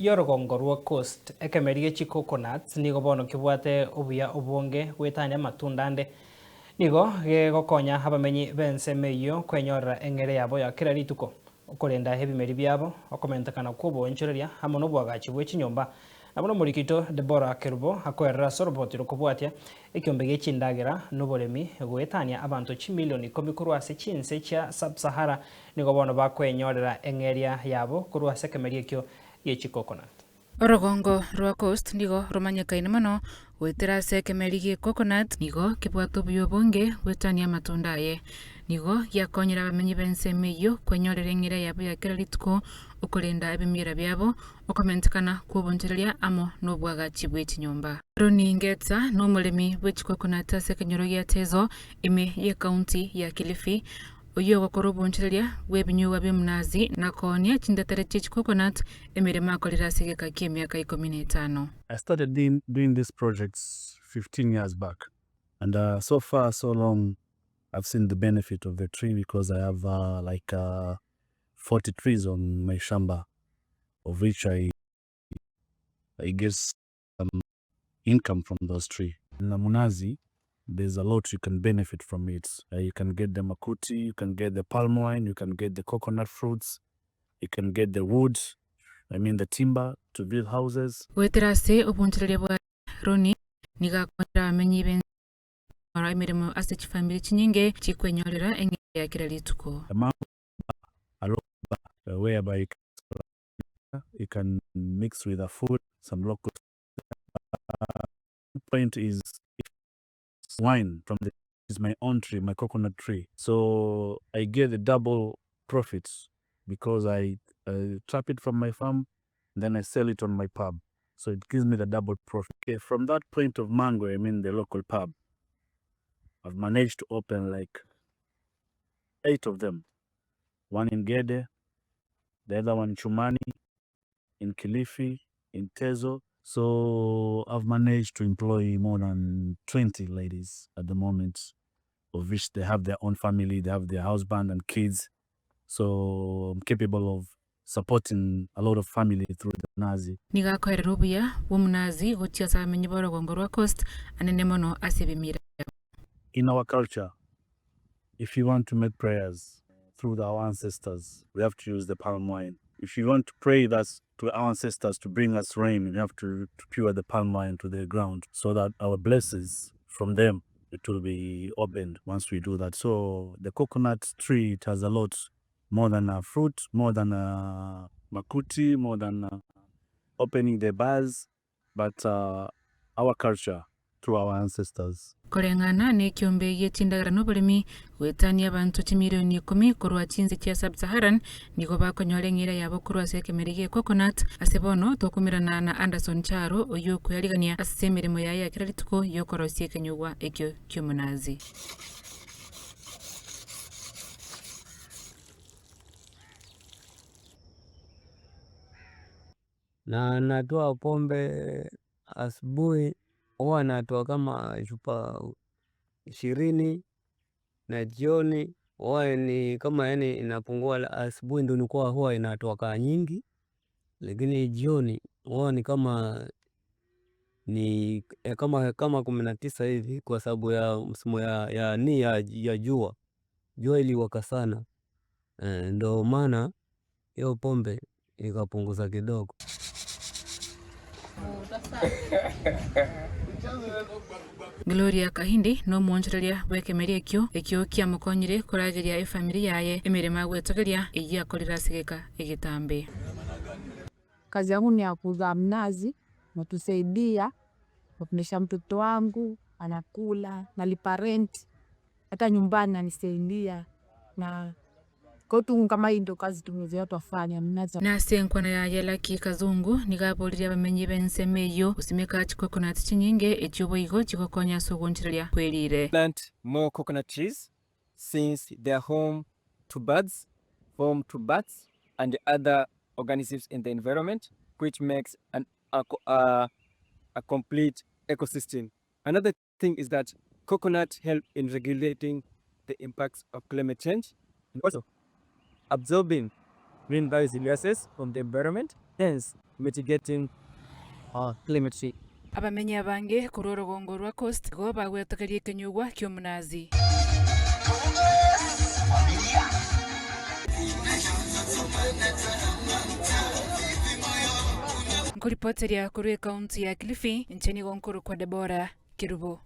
Y'orogongo rwa Coast, ekemeri gie chicoconuts nigo bono kebwate obuya obonge goetania amatunda ande. Nigo gegokonya abamenyi b'ensemo eyio kwenyorera eng'ere yabo ya kera rituko, okorenda ebimeri biabo, okomentekana kw'oboonchoreria amo noboagachi bwe chinyomba. Nabo nomoriki oito Deborah Kerubo akoerera ase oroboti rokobwatia ekiombe gie chindagera noboremi goetania abanto chimilion ikomi korwa ase chinse chia Sub-Sahara nigo bono bakwenyorera eng'eria yabo korwa ase ekemeri ekio gie chicoconut. Orogongo rwa Coast nigo romanyekaine mono goetera ase ekemeri gie coconut. Nigo kebwate obuya obonge goetania amatunda aye. Nigo giakonyire abamenyi b'ensemo eyio kwenyorera eng'eria yabo ya kera rituko, okorenda ebimiera biabo, okomentekana kw'obonchoreria amo nobwagachi bwe chinyomba. Ronnie Ngetsa nomoremi bwe chicoconut ase ekenyoro gia Tezo ime y'ecounty ya Kilifi. Oyio ogokora obonchoreria bw'ebinyugwa bi'omunazi na koonia chintetere chie chicoconut, emeremo akorire ase egeka ki'emiaka ikomi na etano. I started doing this projects 15 years back and so far so long I've seen the benefit of the tree because I have like 40 trees on my shamba of which I get some income from those tree. Na munazi there's a lot you can benefit from it, you can get the makuti, you can get the palm wine, you can get the coconut fruits, you can get the wood, I mean the timber to build houses. Goetera ase obonchoreria bwa Ronnie nigo akonyire abamenyi b'ense konyora emeremo ase chifamiri chinyinge chikwenyorera eng'eria ya kera rituko. The mango bar, a local bar whereby you can you can mix with the food some local point is wine from the is my own tree my coconut tree so I get the double profit because I trap it from my farm then I sell it on my pub so it gives me the double profit. Okay, from that point of mango I mean the local pub I've managed to open like 8 of them one in Gede the other one Chumani in Kilifi in Tezo so I've managed to employ more than 20 ladies at the moment of which they have their own family they have their husband and kids so I'm capable of supporting a lot of family through the mnazi. Nigo akoerera obuya bw'omunazi gochia ase abamenyi b'orogongo rwa Coast anene mono ase ebimira biabo. In our culture if you want to make prayers through the our ancestors we have to use the palm wine if you want to pray that to our ancestors to bring us rain we have to to pour the palm wine to the ground so that our blessings from them it will be opened once we do that so the coconut tree it has a lot more than a fruit more than a makuti more than a opening the bars but our culture through our ancestors. Koreng'ana nekiombe gie chindagera na oboremi, goetania abanto chimilioni ikomi korwa chinse chia sub-Saharan nigo bakonyora eng'ira yabo korwa ase ekemeri gie coconut. Ase bono tokomerana na Anderson Charo oyio okoyarigania ase emeremo yaye ya kera rituko yokorosia ekenyugwa ekio kiomonazi. Na natoa pombe asubuhi huwa natoa kama chupa ishirini na jioni huwa ni kama yaani inapungua asubuhi ndo nilikuwa huwa inatoka nyingi lakini jioni huwa ni kama ni kama 19 hivi kwa sababu ya msimu ya ni ya jua jua iliwaka sana ndo maana hiyo pombe ikapunguza kidogo. Gloria Kahindi nomoonchoreria bw'ekemeri ekio, ekio kiamokonyire korageria efamiri yaye emeremo agwetogeria eyio akorire ase egeka egetambe. Kazi yangu ni ya kuuza mnazi, inatusaidia, nasomesha mtoto wangu, anakula, nalipa rent, hata nyumbani nanisaidia na kwetu kama hii ndo kazi tumezoea twafanya mnazi. Na ase enkwana yaye Lucky Kazungu nigo aboririe abamenyi b'ensemo eyio gosimeka chicoconut chinyinge echio boigo chigokonya ase ogoonchoreria kwerire. Plant more coconut trees since they are home to birds, home to bats and other organisms in the environment which makes an a, a complete ecosystem. Another thing is that coconut help in regulating the impacts of climate change and also absorbing greenhouse gases from the environment. hence mitigating climate change. Abamenyi abange korwa orogongo rwa Coast nigo bagwetokeria ekenyugwa ki'omonazi. Nkoripoteria korwa ekaunti ya Kilifi, inche nigo nkorokwa Deborah Kerubo.